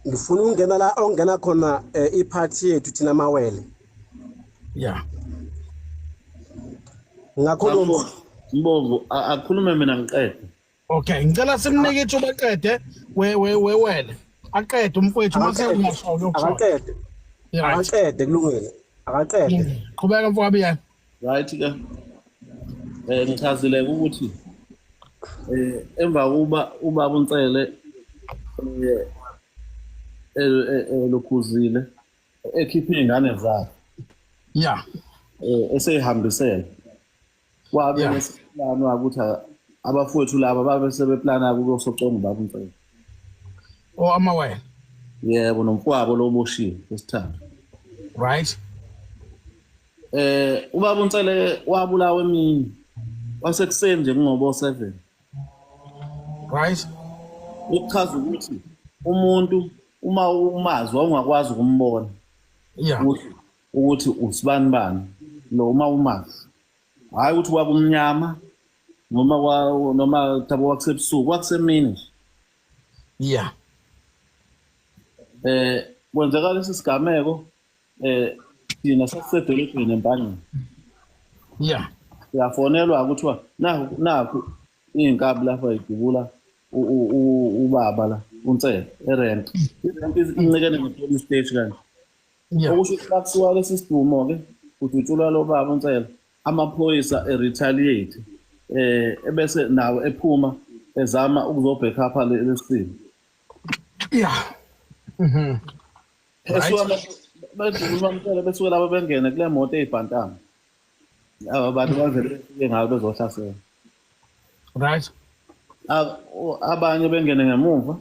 Ngifuna ukungena la ongena khona iphathi yethu thina mawele. Yeah. Ngakhuluma. Mbovu akhulume mina ngiqede. Okay, ngicela simnike ithuba aqede we we wewele. Aqede umfowethu mase uyasho uyokusho. Akaqede. Akaqede kulungile. Akaqede. Qhubeka mfowethu. Right ke. Ngichazile ukuthi emva kuba ubaba uNsele lokhuzile ekhiphe izingane zakhe. Yeah. Eseyihambisele. Wabe nesiplan ukuthi abafowethu laba babe sebeplana ukuyosoconga ubaba uNsele. Oh amawele. Yebo nomfowabo lo oboshiwe wesithathu. Right. Ubaba uNsele wabulawa emini. Wasekuseni nje kungobo 7. Right. Ukuchaza ukuthi umuntu uma umazi wawungakwazi ukumbona. Yeah. Ukuthi usibani bani lo uma umazi. Hayi ukuthi kwakumnyama noma noma thabo kwakusebusuku kwakusemini. Yeah. Kwenzeka lesi sigameko thina sasisedolobheni eMpangeni. Yeah. Siyafonelwa kuthiwa nakhu iy'nkabi lapha idubula ubaba la uNsele erenk. Irenk incikene ne-police station kanje. Yeah. Okusho ukuthi bakusuka lesi sidumo-ke kudutshulwa lo baba uNsele, amaphoyisa e-retaliate ebese nawo ephuma ezama ukuzobhekapha lesimo. Yeah. Esuka bedubula besuke labo bengene kule moto eyibhantama. Aba bantu bavele befike ngayo bezohlasela. Right. Abanye bengene ngemuva.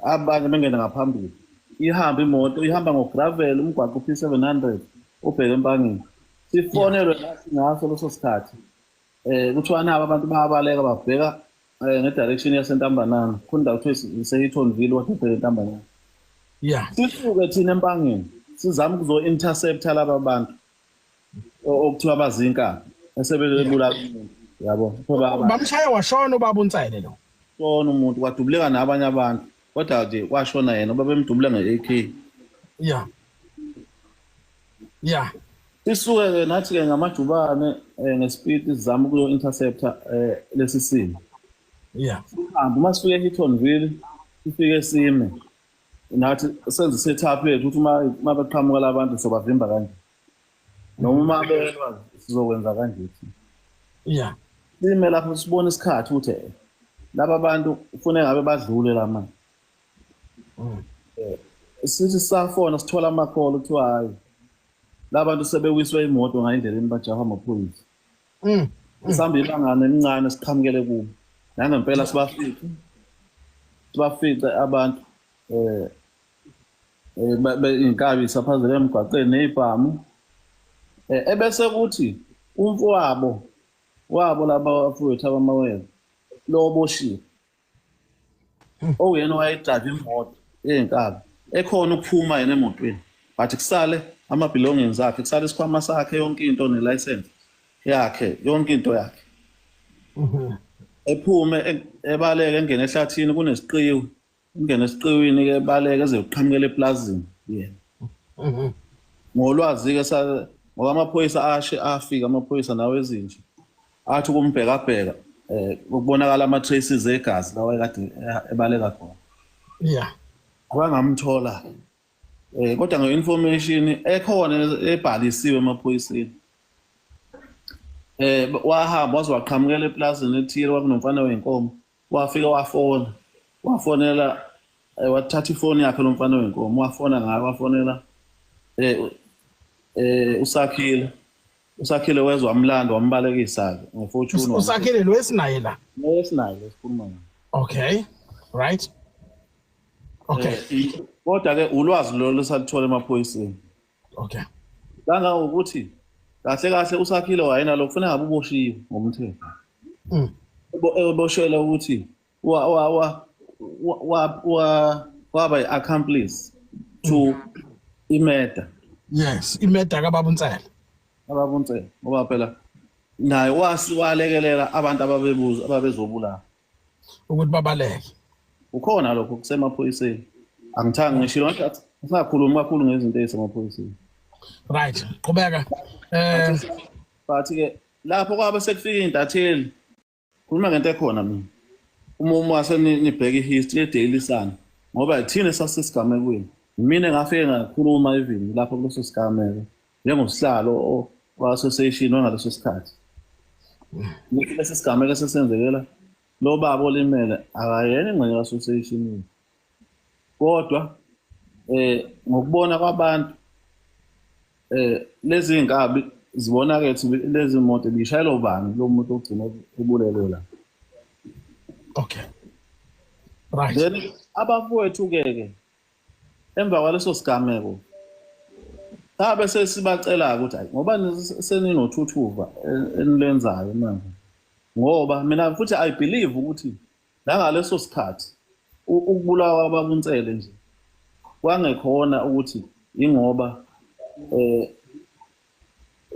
Abanye bengene ngaphambili. Ihamba imoto, ihamba ngogravel umgwaqo P700 ubheke eMpangeni. Sifonelwe nathi ngaso leso sikhathi. Kuthiwa nabo abantu bayabaleka babheka nge-direction yaseNtambanana. Khona indawo kuthiwa iseHeatonville kodwa ibheke eNtambanana. Yeah. Sisuke thina eMpangeni sizama ukuzo-intercepta laba bantu okuthiwa bazinkabi esebebulala umuntu. Yabo. Bamshaya washona ubaba uNsele lo. Shona umuntu kwadubuleka nabanye abantu. Kodwa nje kwashona yena babemdubula nge-AK. Yeah. Yeah. Sisuke ke nathi ke ngamajubane ngespeed sizama ukuyo interceptor lesi simo. Yeah. Sihambe uma sifike eHeatonville sifike sime. Nathi senze setup yethu ukuthi uma beqhamuka labantu sobavimba kanje. Noma uma belwa sizokwenza kanje thina. Yeah. Sime lapho sibone isikhathi ukuthi laba bantu kufanele ngabe badlule la manje. Sithi safona sithola amakholo kuthiwa hayi labantu sebewiswe imoto ngayindleleni bajaha amaphoyisa. Sihamba ibangana elincane siqhamukele kubo. Nangempela sibafice abantu inkabi isaphazele emgwaqeni nezibhamu. Ebese kuthi umfowabo wabo laba bafowethu abamawele lo oboshiwe owuyena owayedrayiva imoto eyinkabi ekhona ukuphuma yena emotweni but kusale ama-belongings akhe, kusale isikhwama sakhe, yonke into ne-license yakhe, yonke into yakhe. Ephume ebaleke engene ehlathini kunesiqiwi, ingene esiqiwini-ke ebaleke eze kuqhamukela eplazini yena. Ngolwazi-ke ngoba amaphoyisa ashe afika, amaphoyisa nawo ezinja athi ukumbhekabheka ukubonakala ama-traces egazi lawa ekade ebaleka khona. Yeah. Abangamthola. Kodwa nge-information ekhona ebhalisiwe emaphoyiseni. Wahamba waze waqhamukela eplazini ethile kwakunomfana wenkomo. Wafika wafona. Wafonela wathatha ifoni yakhe lo mfana wenkomo, wafona ngayo, wafonela uSakhile. Usakhile wezwa wamlanda wambalekisa ke ngefortune. Usakhile lo esinaye la. Lo esinaye lo esikhuluma ngaye. Okay. Right. Okay. Kodwa ke ulwazi lo lesaluthola emaphoyiseni. Okay. Kangangokuthi kahle kahle uSakhile wayena lo kufanele ngabe uboshiwe ngomthetho. Eboshelwe ukuthi waba i-accomplice to imurder. Yes, imurder kababa uNsele. Kababa uNsele ngoba phela naye walekelela abantu ababebuza ababezobulala ukuthi babaleke. Ukhona lokho kusemaphoyiseni. Angithandi ngishilo ngathi singakhulumi kakhulu ngezinto ezisemaphoyiseni. Right, qhubeka. But ke lapho kwabe sekufika intatheli, khuluma ngento ekhona mina. Uma senibheka i-history ye-Daily Sun, ngoba thina sasesigamekweni. Mina ngafike ngakhuluma even lapho kuleso sigameko njengosihlalo wa-association wangaleso sikhathi. Ukuthi lesi sigameko esesenzekela lo baba olimele akayena ingxenye ka-association, kodwa ngokubona kwabantu lezi iy'nkabi zibonakele ukuthi lezi moto bishayelwa ubani lo muntu ogcina ebulelwe la. Okay. Right. Then abafowethu-ke ke emva kwaleso sigameko sabe sesibacela ukuthi hayi, ngoba seninothuthuva enilenzayo manje, ngoba mina futhi I believe ukuthi nangaleso sikhathi ukubulawa kwababuNsele nje kwangekhona ukuthi ingoba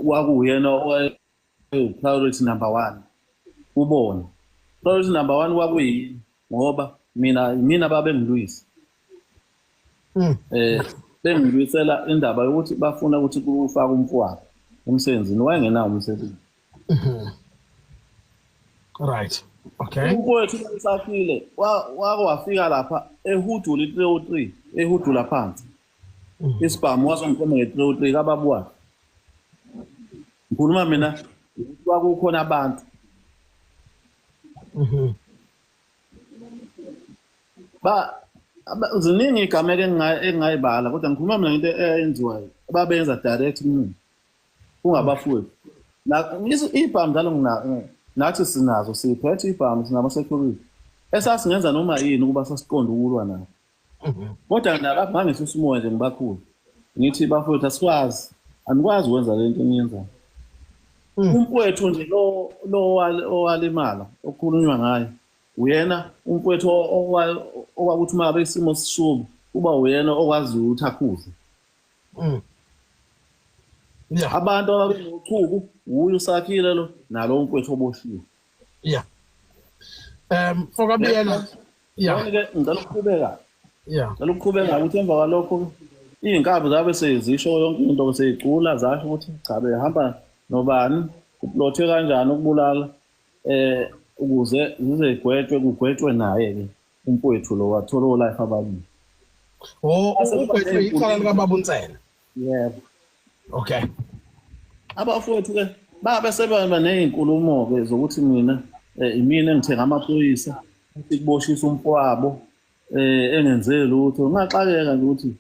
kwakuyena priority number 1 kubona. Priority number 1 kwakuyini? Ngoba mina babengilwisa. Bengilwisela indaba yokuthi bafuna ukuthi kufake umfowabo emsebenzini, wayengenawo umsebenzi. Right. Okay. Umfowethu uSakhile wake wafika lapha ehudula i-303, ehudula phansi. Isibhamu wazongikhomba nge-303 kababa wakhe. Ngikhuluma mina kwakukhona abantu. Ziningi igameko engingayibala, kodwa ngikhuluma mina ngento eyenziwayo ababenza direct kumina kungabafowethu. Ibhamu njalo nathi sinazo, siphethe ibhamu, sinama-security esasingenza noma yini ukuba sasiqonde ukulwa nabo. Kodwa nalapho ngangehlisa umoya nje ngibakhulu, ngithi bafowethu asikwazi, anikwazi ukwenza le nto eniyenzayo. Umfowethu nje lo owalimala okukhulunywa ngaye uyena umfowethu okwakuthi uma ngabe isimo sishuba kuba uyena okwaziyo ukuthi akhuze. Abantu ababenochuku uye uSakhile lo nalo umfowethu oboshiwe. Yeah. Fokabiyela. Yeah. Ngeke ngicela ukuqhubeka. Yeah. Ngicela ukuqhubeka ukuthi emva kwalokho iy'nkabi zabe sezisho yonke into, seyicula zasho ukuthi cha behamba nobani, kuplothwe kanjani ukubulala ukuze zizegwetshwe, kugwetshwe naye ke umfowethu lo wathola o-life ababili. Oh, ugwetshwe icala likababa uNsele. Yebo. Okay. Abafowethu ke babe sebeba nezinkulumo ke zokuthi mina imina engithenga amaphoyisa ukuthi kuboshisa umfowabo engenze lutho. Ngaxakeka nje ukuthi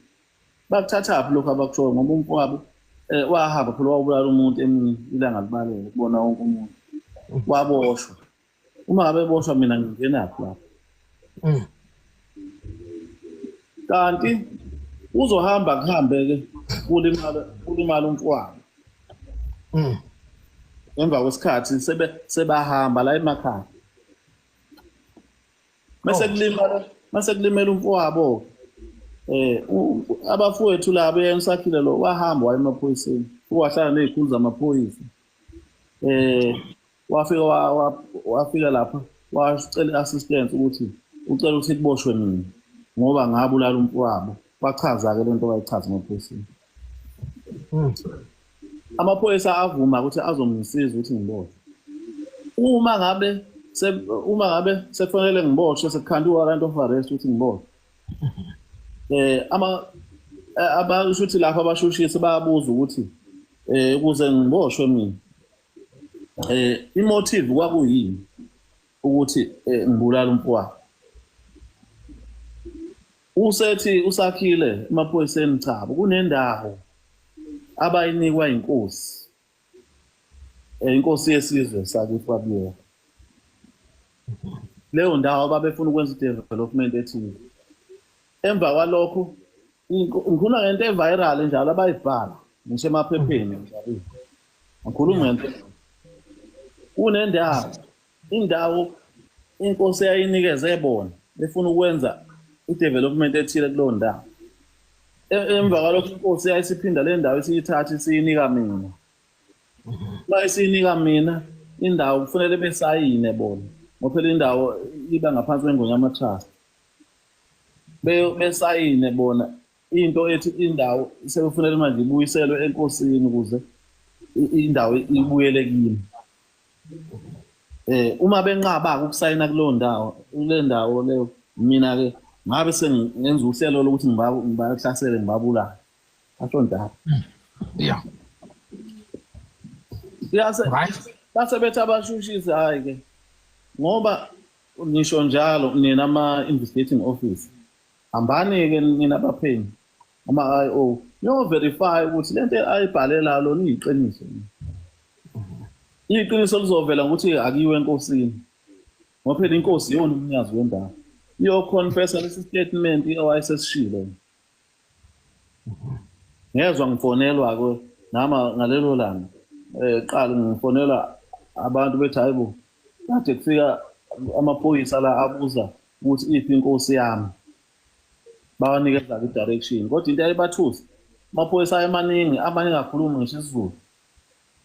bakuthathaphi lokho abakushoyo, ngoba umfowabo wahamba phela wabulala umuntu emini ilanga libalele kubona wonke umuntu, waboshwa. Uma ngabe eboshwa mina ngingenaphi lapho? Kanti uzohamba kuhambe ke kulimala umfowabo. Emva kwesikhathi sebahamba la emakhaya. Mase kulimela umfowabo abafowethu labo yena uSakhile lo wahamba waya emaphoyiseni, wahlala nezikhulu zamaphoyisa. Wafika wafika lapha wacela i-assistance ukuthi ucela ukuthi kuboshwe mina ngoba ngabulala umfowabo. Wachaza ke lento wayichaza emaphoyiseni. Amaphoyisa avuma ukuthi azongisiza ukuthi ngiboshwe. Uma ngabe sekufanele ngiboshwe, sekukhanda i-warrant of arrest ukuthi ngiboshwe. Abasho ukuthi lapha abashushisi bayabuza ukuthi ukuze ngiboshwe mina i-motive kwakuyini ukuthi ngibulala umfowabo. Usethi uSakhile emaphoyiseni, cha, kunendawo abayinikwa inkosi, inkosi yesizwe sakithi kwaBiyela. Leyo ndawo babefuna ukwenza i-development ethile. Emva kwalokho ngikhuluma ngento e-viral njalo abayibhala ngisho emaphepheni njalo. Ngikhuluma ngento. Kunendawo, indawo inkosi eyayinikeze bona befuna ukwenza i-development ethile kuleyo ndawo. Emva kwalokho inkosi yayisiphinda le ndawo isiyithatha isiyinika mina. Uma isiyinika mina indawo kufanele besayine bona, ngoba phela indawo iba ngaphansi kweNgonyama Trust. Besayine bona into ethi indawo sekufunele manje ibuyiselwe enkosini ukuze indawo ibuyele kimi. Uma benqaba ukusayina kuleyo ndawo, kule ndawo leyo, mina ke ngabe sengenza uhlelo lokuthi ngibahlasele ngibabulale. Asho njalo. Yeah. Yase Right. base bethi abashushisi, hayi ke, ngoba nisho njalo nina ama-investigating officer, hambani-ke nina abaphenyi, ama-IO, niyo-verify ukuthi lento ayibhalela lona iyiqiniso. Iqiniso lizovela ngokuthi akuyiwe enkosini, ngoba phela inkosi iyona umnikazi wendawo, iyo-confessa lesi statement owayesesishilo. Ngezwa ngifonelwa-ke nama ngalelo langa, qala ngifonelwa abantu bethi, hayibo, kade kufika amaphoyisa la abuza ukuthi iphi inkosi yami. Bawanikeza i-direction, kodwa into ayibathusa, amaphoyisa ayemaningi, amanye engakhulumi ngisho isiZulu,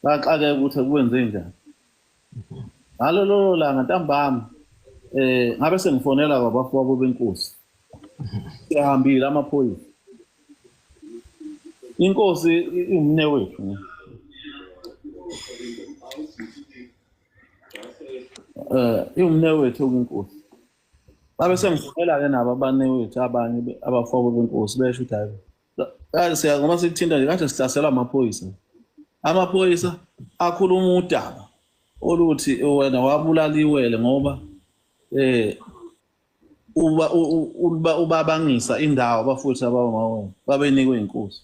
baxakeka ukuthi kwenze njani. Ngalolo langa ntambama ngabe sengifonela kwabafowabo benkosi, siyahambile amaphoyisa, inkosi iwumne wethu, iwumne wethu inkosi. Babe sengifonela-ke nabo abane wethu abanye abafowabo benkosi, besho ukuthi hayi, kaze siya ngoba sikuthinta nje, kade sihlaselwa amaphoyisa. Amaphoyisa akhuluma udaba oluthi wena wabulala iwele ngoba uba uba ubabangisa indawo abafowethu abawena babenikwe inkosi.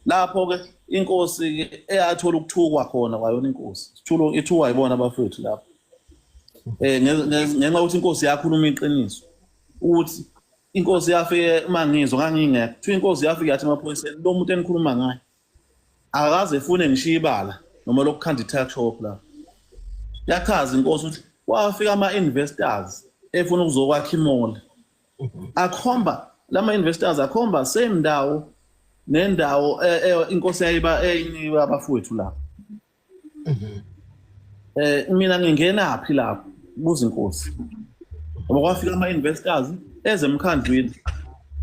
Lapho ke inkosi ke eyathola ukuthukwa khona kwayona inkosi, sithulo ithukwa yibona abafowethu lapho, ngenxa yokuthi inkosi yakhuluma iqiniso, ukuthi inkosi yafike, uma ngizwa ngangingekho, kuthiwa inkosi yafike yathi emaphoyiseni, lo muntu enikhuluma ngaye akaze efune ngishiye ibala noma lokukhanda i-tuck shop la. Yachaza inkosi ukuthi kwafika ama-investors efuna ukuzokwakha i-mall, akhomba lama investors, akhomba same ndawo nendawo inkosi yayiba eyinikwe abafowethu lapho. Mina ngingenaphi lapho, kubuza inkosi, ngoba kwafika ama-investors eze emkhandlwini,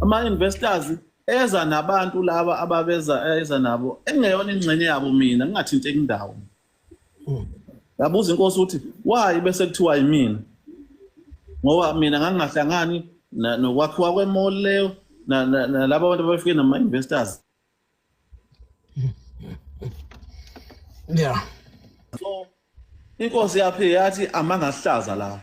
ama-investors eza nabantu laba ababeza eza nabo engeyona ingxenye yabo, mina ngingathinteki indawo. Yabuza inkosi ukuthi why bese kuthiwa yimina, ngoba mina ngangingahlangani nokwakhiwa kwe-mall leyo nalabo abantu abafike nama-investors. So inkosi yaphike yathi amangahlaza lawo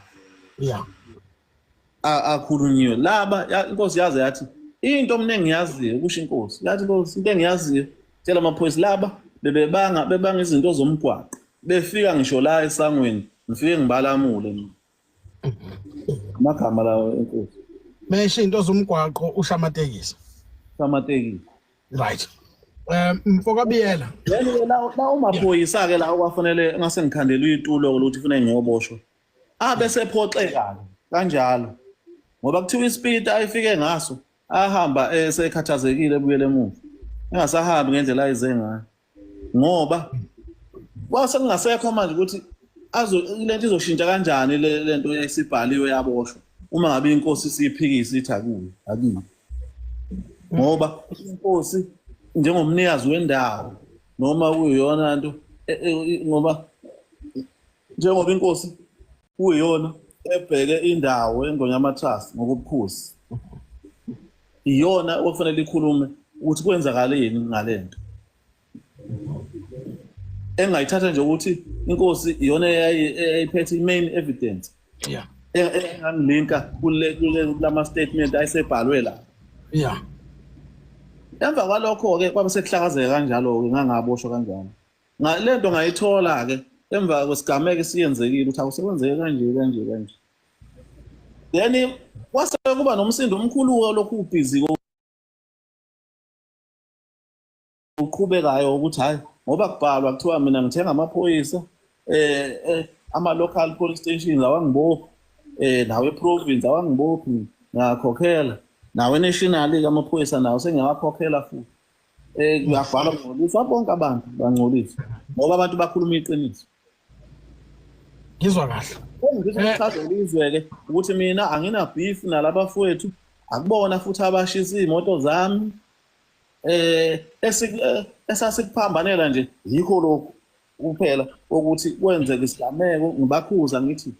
akhulunyiwe laba. Inkosi yaze yathi into mina engiyaziyo, kusho inkosi, yathi inkosi into engiyaziyo, tshela amaphoyisa laba bebebanga bebanga izinto zomgwaqo, befika ngisho la esangweni, ngifike ngibalamule mina. Amagama lawo enkosi. Mesho into zomgwaqo, usho amatekisi. Amatekisi. Right. Mfokabiyela. Then la umaphoyisa ke la okwafanele ngase ngikhandela itulo ukuthi kufanele ngiyoboshwa, abe sephoxeka kanjalo, ngoba kuthiwa ispeed ayifike ngaso, ahamba esekhathazekile, ebuyele emuva, engasahambi ngendlela ayize ngayo, ngoba kwase kungasekho manje ukuthi azo lento izoshintsha kanjani le lento esibhaliwe yaboshwa, uma ngabe inkosi siyiphikisa ithi akuyo akuyo, ngoba inkosi njengomnikazi wendawo noma kuyiyona nto ngoba njengoba inkosi kuyiyona ebheke indawo eNgonyama Trust ngokobukhosi, iyona okufanele ikhulume ukuthi kwenzakaleni ngalento. Engayithatha nje ukuthi inkosi iyona eyayiphethe i-main evidence engangilinka kule kulama statement ayesebhalwe la. Emva kwalokho-ke kwabe sekuhlakazeka kanjalo-ke, ngangaboshwa kanjalo. Le nto ngayithola-ke emva kwesigameko esiyenzekile ukuthi awusekwenzeke kanje kanje kanje. Then kwase kuba nomsindo omkhulu-ke lokhu ubhizi uqhubekayo ukuthi hayi, ngoba kubhalwa kuthiwa mina ngithenga amaphoyisa, ama-local police stations awangibophi, nawe province awangibophi, ngiyakhokhela, nawe national-ke amaphoyisa nawo sengiyawakhokhela futhi. Kuyabhalwa, kungcoliswa bonke abantu, bangcoliswa ngoba abantu bakhuluma iqiniso. Ngizwa kahle. Ngizochazela izwe-ke ukuthi mina angina beef nalabafowethu. Akubona futhi abashisa iy'moto zami. Esasikuphambanela nje yikho lokhu kuphela ukuthi kwenzeke isigameko ngibakhuza ngithi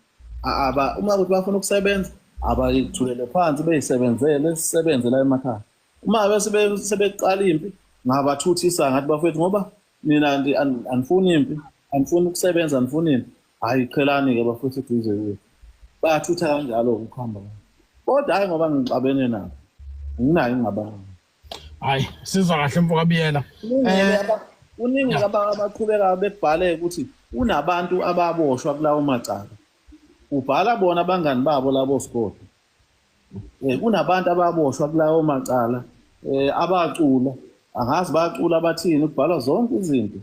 aba uma ukuthi bafuna ukusebenza abayithulele phansi beyisebenzele sisebenze la emakhaya. Uma bese sebeqala impi ngabathuthisa ngathi bafethu ngoba nina anifuni impi, anifuni ukusebenza, anifuni impi. Hayi qhelani-ke bafethu eduze kwethu. Bayathutha kanjalo ukuhamba. Kodwa hhayi ngoba ngixabene nabo. Nginayo ingxabano. Hayi, sizwa kahle mfoka Biyela. Kuningi abaqhubeka bekubhale ukuthi kunabantu ababoshwa kulawo macala. Ubhala bona abangani babo labo sigodo. Kunabantu ababoshwa kulawo macala abacula, angazi bacula bathini, kubhalwa zonke izinto.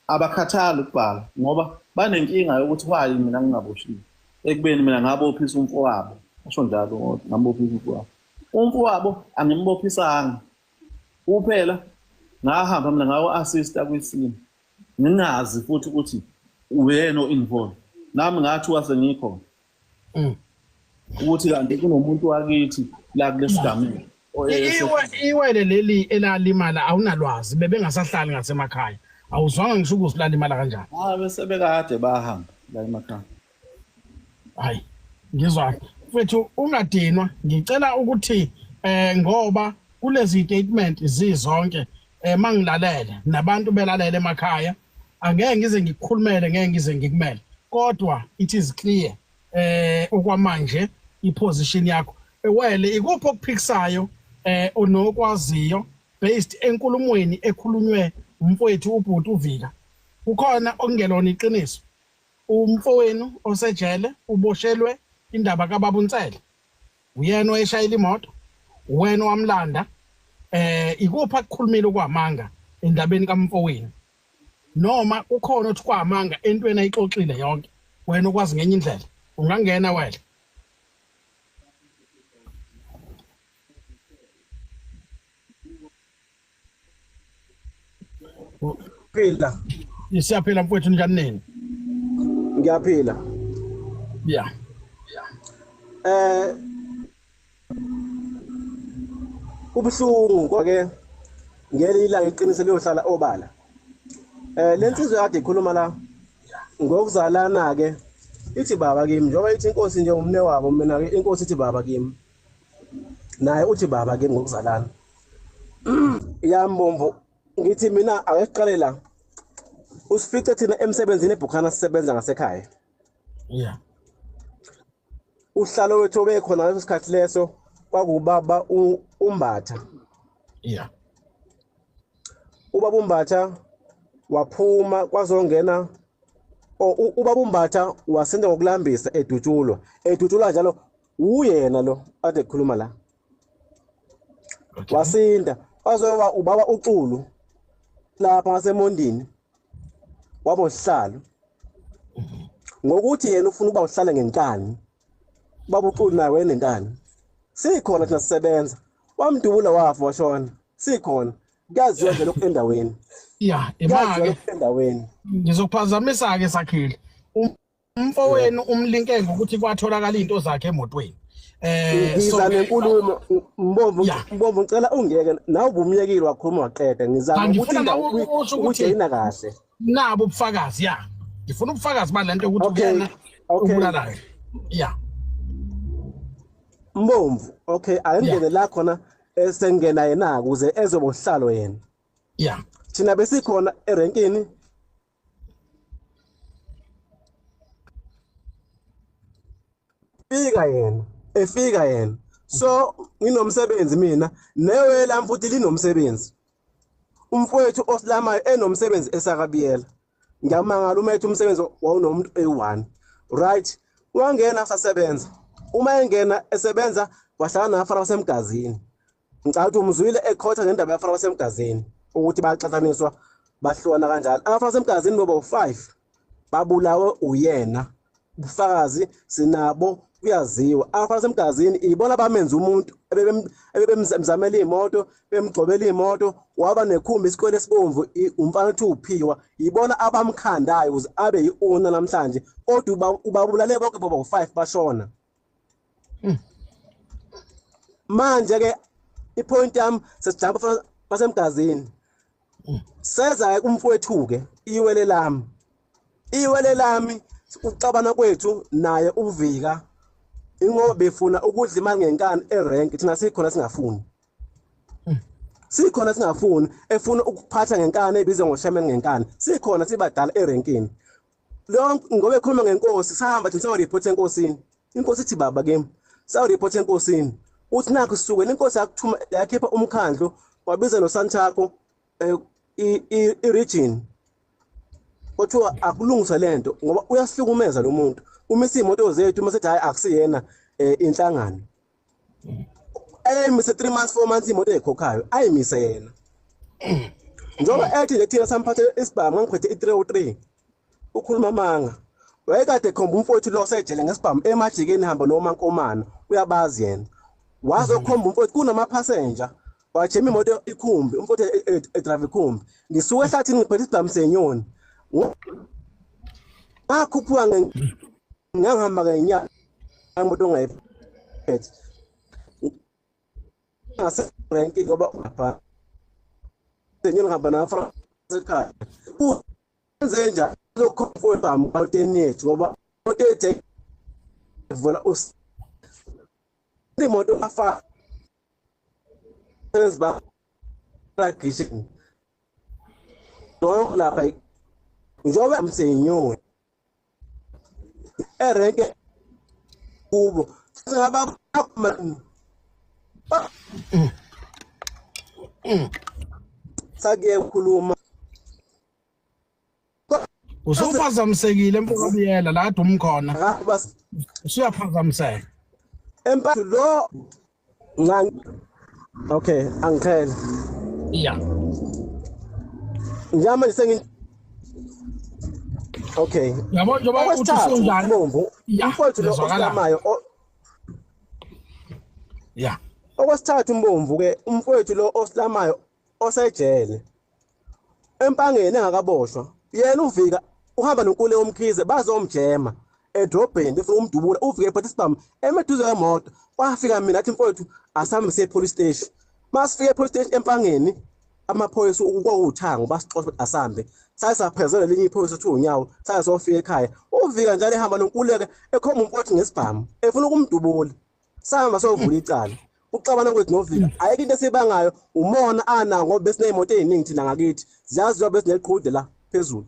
Abakhathali ukubhala ngoba banenkinga yokuthi why mina ngingaboshiwe ekubeni mina ngabophisa umfowabo. Asho njalo ngabophisa umfowabo. Umfowabo angimbophisanga kuphela, ngahamba mina ngawo-assista kwisimo ngingazi futhi ukuthi uyena o-involve. Nami ngathuka sengikhona ukuthi kanti kunomuntu wakithi la kulesigameko. Iwele leli elalimala awunalwazi, bebengasahlali ngasemakhaya, awuzwanga ngisho ukuthi lalimala kanjani. Ah, bese bekade bahamba la emakhaya. Hayi, ngizwa mfethu ungadinwa, ngicela ukuthi ngoba kulezi statement zizonke mangilalele nabantu belalele emakhaya, angeke ngize ngikukhulumele, ngeke ngize ngikumele, kodwa it is clear okwamanje iposition yakho. Ewele ikuphi okuphikisayo onokwaziyo based enkulumweni ekhulunywe umfowethu ubhuti uVika? Kukhona okungelona iqiniso? Umfowenu osejele uboshelwe indaba kababa uNsele, uyena oyeshayela imoto, uwena owamlanda. Ikuphi akukhulumile okwamanga endabeni kamfowenu, noma kukhona othi kwamanga entweni ayixoxile yonke, wena okwazi ngenye indlela? Ungangena wena. Phila. Siyaphila mfowethu, njani nini? Ngiyaphila. Yeah. Kubuhlungu kwake ngelinye ilanga iqiniso liyohlala obala. Lensizwa kade ikhuluma la ngokuzalana ke ithi baba kimi, njengoba ithi inkosi nje umne wabo, mina ke inkosi ithi baba kimi, naye uthi baba kimi ngokuzalana. Yambombo ngithi mina ake siqale la, usifice thina emsebenzini eBukhana sisebenza ngasekhaya. Yeah. Uhlalo wethu obekhona ngaleso sikhathi leso kwakubaba uMbatha. Yeah. Ubaba uMbatha waphuma kwazongena ubaba uMbatha wasinda ngokulambisa edutshulwa, edutshulwa njalo uyena lo ade ekhuluma la. Okay. Wasinda wazoba ubaba uXulu lapha ngaseMondini waba usihlalo. Ngokuthi yena ufuna ukuba uhlale ngenkani, baba uXulu naye wayenenkani. Sikhona thina sisebenza, wamdubula wafa washona. Sikhona, kuyaziwa nje lokhu endaweni. Yeah, Kuyaziwa imake lokhu endaweni. Ngizokuphazamisa ke Sakhile. Umfowenu umlinke ngokuthi kwatholakala izinto zakhe emotweni. Ngiza nenkulumo Mbomvu, Mbomvu ngicela ungiyeke nawe, ubumyekile wakhuluma waqeda. Ngizama ukuthi Ngifuna indawo nawe usho ukuthi ukuthi ayina kahle. Nabo ubufakazi, ya. Ngifuna ubufakazi balento ukuthi uyena ubulalayo. Yeah. Mbomvu, okay, ayingene la khona esengena yena ukuze ezoba uhlalo yena. Yeah. Thina besikhona erenkini. Fika yena, efika yena. So nginomsebenzi mina, newe lami futhi linomsebenzi. Umfowethu osilamayo enomsebenzi esakabiyela. Ngiyamangala uma ethi umsebenzi wawunomuntu eyi-1. Right, wangena sasebenza. Uma engena esebenza wahlala nabafana basemgazini. Ngicabanga ukuthi umzwile ekhotha ngendaba yabafana basemgazini ukuthi baxathaniswa bahlukana kanjalo. Abafana basemgazini boba u5 babulawe uyena. Ubufakazi sinabo, kuyaziwa. Abafana basemgazini ibona bamenza umuntu ebebemzamela imoto, bemgcobela imoto, waba nekhumbi isikwele esibomvu, umfana othi uphiwa, ibona abamkhandayo ukuze abe yi-owner namhlanje. Kodwa ubabulale bonke boba u5 bashona. Manje ke ipoint yami sesijampa basemgazini. Seza kumfowethu ke iwele lami. Iwele lami uxabana kwethu naye uvika ingoba befuna ukudla imali ngenkani erank, thina sikhona singafuni. Sikhona singafuni, efuna ukuphatha ngenkani ebizwa ngoshaman ngenkani. Sikhona sibadala erenkini. Lonke ngoba ekhuluma ngenkosi sahamba thina sayo-report enkosini. Inkosi ithi baba kimi, sayo-report enkosini. Uthi nakho sisukela inkosi yakuthuma yakhipha umkhandlu wabiza noSantaco i-region. Kuthiwa akulungiswe lento ngoba uyasihlukumeza lo muntu. Umisa iy'moto zethu uma sethi hhayi akusiyena inhlangano. Ayimise 3 months 4 months imoto eyikhokhayo, ayimise yena. Njengoba ethi nje thina samphathele isibhamu ngangiphethe i-303. Ukhuluma amanga. Wayekade ekhomba umfowethu lo osejele ngesibhamu emajikeni hamba noma nkomana, uyabazi yena. Wazokhomba umfowethu kunamapassenger. Wajema imoto ikhumbi, umfowethu edrive ikhumbi. Ngisuka ehlathini ngiphethe isibhamu senyoni. Ngakhuphuka ngangihamba ngenyanga imoto ongayiphethe. Ngaserenki ngoba lapha senyoni ngihamba nayo ekhaya. Wenze njani uzokhomba emotweni yethu ngoba imoto ethe vula imoto afa ba ragishe donke lapha njengoba msenyoni erenke kubo singaba sake ukukhuluma. Usuphazamisekile mfowethu la kade umkhona. Usuyaphazamiseka. Empa lo okay, angikhele. Yeah. Njengamanje sengi okay. Yabo njengoba uthi usunjani? Umfowethu lo osamayo. Yeah. Okwesithathu umbomvu ke umfowethu lo osilamayo osejele. Empangeni engakaboshwa. Yena uvika uhamba nonkule omkhize bazomjema edrobheni befuna umdubula, ufike ephatha isibhamu emeduze kwemoto. Kwafika mina athi mfowethu asambe siye police station. Masifike police station empangeni amaphoyisa kwakuwuthango basixosha asambe. Sasaphezela elinye iphoyisa ethi unyawo, sasofika ekhaya. Uvika njalo ehamba nonkuleke ekhomba umfowethu ngesibhamu efuna ukumdubula. Sahamba sovula icala. Uxabana kwethu novika ayikho into esibangayo, umona ana ngoba besineyimoto eziningi thina ngakithi. Ziyaziwa besineqhude la phezulu.